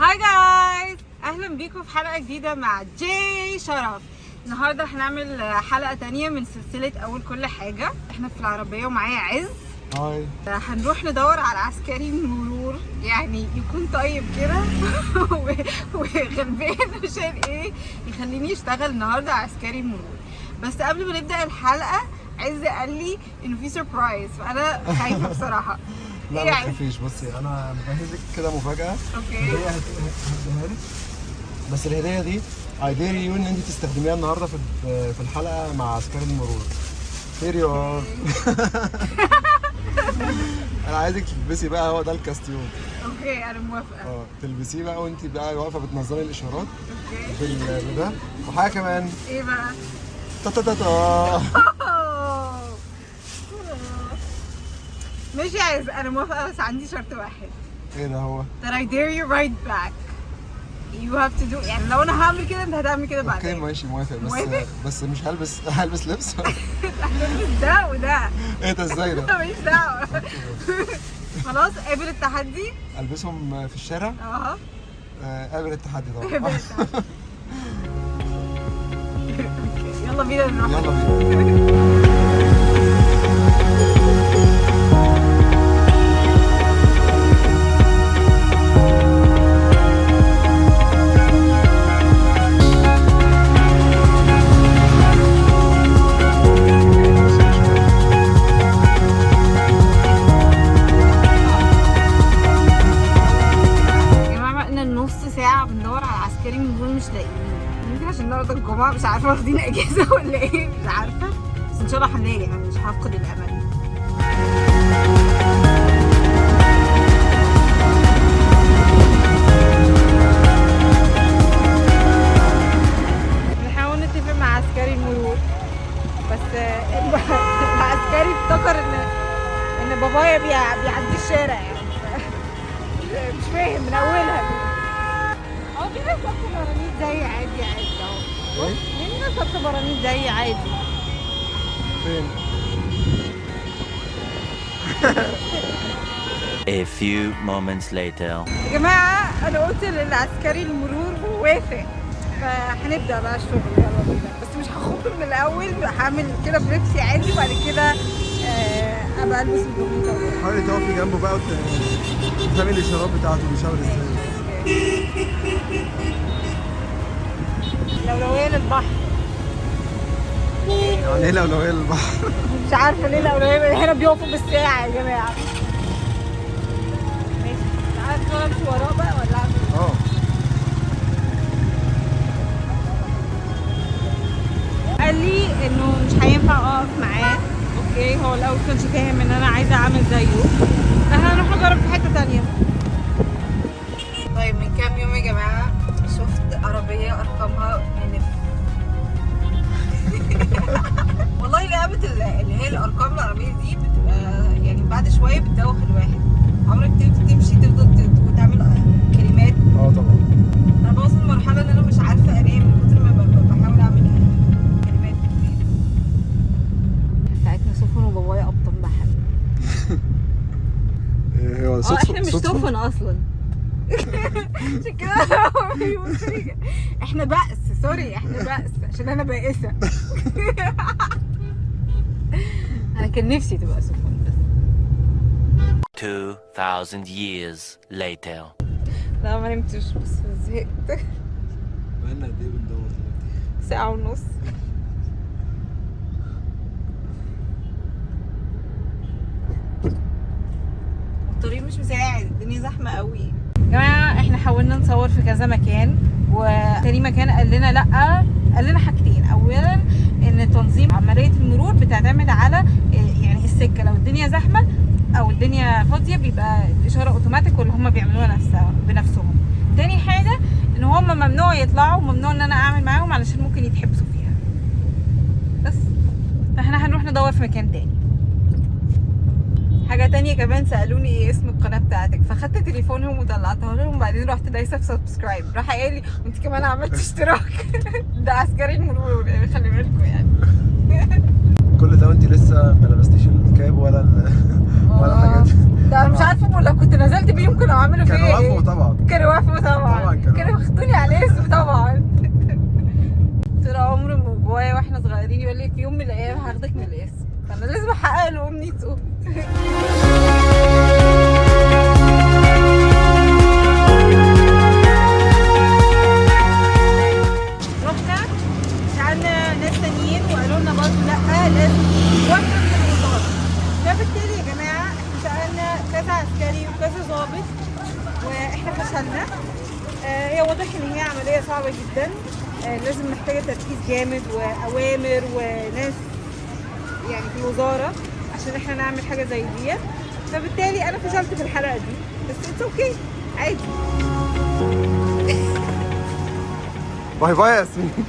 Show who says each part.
Speaker 1: Hi guys، اهلا بيكم في حلقة جديدة مع جاي شرف. النهارده هنعمل حلقة تانية من سلسلة اول كل حاجه. احنا في العربية ومعايا عز.
Speaker 2: Hi.
Speaker 1: هنروح ندور على عسكري مرور، يعني يكون طيب كده وغلبان عشان ايه يخليني اشتغل النهارده عسكري مرور. بس قبل ما نبدا الحلقة عز قال لي انه في surprise، فانا خايفة بصراحه.
Speaker 2: لا
Speaker 1: إيه
Speaker 2: ما
Speaker 1: يا عز؟
Speaker 2: تخافيش، بصي انا مجهز لك كده مفاجأة.
Speaker 1: okay.
Speaker 2: هدية هديها لك، بس الهدية دي I dare you ان انت تستخدميها النهارده في الحلقة مع عسكري المرور. Here you are. انا عايزك تلبسي بقى، هو ده ال costume.
Speaker 1: okay انا موافقه.
Speaker 2: اه تلبسيه بقى وانت بقى واقفة بتنظمي الاشارات
Speaker 1: okay.
Speaker 2: بده. وحاجة كمان.
Speaker 1: ايه بقى؟
Speaker 2: تا تا تا تا.
Speaker 1: ماشي يا عز، انا موافقة بس عندي شرط واحد.
Speaker 2: ايه ده هو؟
Speaker 1: that I dare you right back. you have to do، يعني لو انا هعمل كده انت هتعمل كده
Speaker 2: okay.
Speaker 1: بعدين.
Speaker 2: ماشي موافق بس.
Speaker 1: موافق؟
Speaker 2: بس مش هلبس، هلبس لبس.
Speaker 1: هتلبس ده وده.
Speaker 2: ايه ده؟ ازاي ده؟
Speaker 1: ماليش دعوه، خلاص قابل التحدي.
Speaker 2: البسهم في الشارع؟
Speaker 1: اه.
Speaker 2: قابل التحدي
Speaker 1: قابل
Speaker 2: طبعا.
Speaker 1: التحدي. okay، يلا بينا نروح.
Speaker 2: يلا بينا.
Speaker 1: يا جماعة بقالنا نص ساعة بندور على عسكري مرور مش لاقيين. يمكن عشان النهارده الجمعه، مش عارفه واخدين اجازه ولا ايه، مش عارفه، بس ان شاء الله هنلاقي، يعني مش هفقد الامل. بنحاول نتفق مع عسكري المرور بس العسكري افتكر ان بابايا بيعدي الشارع، يعني مش فاهم من اولها كده. هو في ناس لابسه برانيت زي عادي عادي اهو.
Speaker 2: ايه؟
Speaker 1: في ناس لابسه برانيت زي عادي.
Speaker 2: فين؟
Speaker 3: A few moments later.
Speaker 1: يا جماعة انا قلت للعسكري المرور ووافق، فهنبدا بقى الشغل. يلا بينا، بس مش هخض من الاول، هعمل كده بلبسي عادي وبعد كده ابقى البس البرنيطه.
Speaker 2: حاولي تقفي جنبه بقى وتفهمي الاشارات بتاعته بيشاور ازاي.
Speaker 1: الأولوية للبحر.
Speaker 2: يعني ايه الأولوية للبحر؟
Speaker 1: مش عارفة ليه الأولوية هنا، بيقفوا بالساعة يا جماعة. ماشي، تعالى نمشي وراه بقى ولا أعمل إيه؟
Speaker 2: اه.
Speaker 1: قال لي إنه مش هينفع أقف معاه. okay، هو الأول كانش فاهم إن أنا عايزة أعمل زيه، فاحنا هنروح نجرب في حتة تانية. طيب من كام يوم يا جماعة شفت عربية أرقامها من والله لعبة اللي هي الأرقام العربية دي بتبقى يعني بعد شوية بتدوخ الواحد. عمرك تمشي تفضل وتعمل كلمات.
Speaker 2: اه طبعا.
Speaker 1: أنا بوصل لمرحلة إن أنا مش عارفة أنام من كتر ما بحاول أعمل كلمات بالليل. بتاعتنا سفن وبابايا قبطان بحر.
Speaker 2: ايه هو؟
Speaker 1: اه احنا مش سفن اصلا، عشان كده هو بيبص لي كده. احنا بأس، sorry احنا بأس عشان انا بائسة. انا كان نفسي تبقى سفن بس.
Speaker 3: 2,000 years later.
Speaker 1: لا ما نمتش بس زهقت.
Speaker 2: بقالنا قد ايه بندور دلوقتي؟
Speaker 1: ساعة ونص. الطريق مش مساعد، الدنيا زحمة قوي يا جماعة. احنا حاولنا نصور في كذا مكان، وتاني مكان قال لنا لا، قال لنا حاجتين. اولا ان تنظيم عملية المرور بتعتمد على يعني السكة، لو الدنيا زحمة او الدنيا فاضية بيبقى الاشارة اوتوماتيك واللي هم بيعملوها نفسها بنفسهم. تاني حاجة ان هم ممنوع يطلعوا وممنوع ان انا اعمل معاهم علشان ممكن يتحبسوا فيها. بس فاحنا هنروح ندور في مكان تاني. حاجة تانية كمان سألوني ايه اسم القناة بتاعتك، فخدت تليفونهم وطلعتها لهم، وبعدين رحت دايسة في subscribe، راح قال لي وانت كمان عملت اشتراك. ده عسكري المرور يعني، خلي بالكم يعني.
Speaker 2: كل ده وانت لسه ما لبستيش ال cap ولا ولا حاجات.
Speaker 1: ده انا مش عارفة لو كنت نزلت بيهم كانوا عملوا فيا
Speaker 2: كانوا
Speaker 1: ايه.
Speaker 2: وافقوا طبعا.
Speaker 1: كانوا وافقوا طبعا. فبالتالي يا جماعة احنا سالنا كذا عسكري وكذا ضابط واحنا فشلنا. هي واضح ان هي عملية صعبة جدا، لازم محتاجه تركيز جامد واوامر وناس يعني في الوزارة عشان احنا نعمل حاجة زي دي. فبالتالي انا فشلت في الحلقة دي، بس it's okay، عادي.
Speaker 2: bye bye يا ياسمين.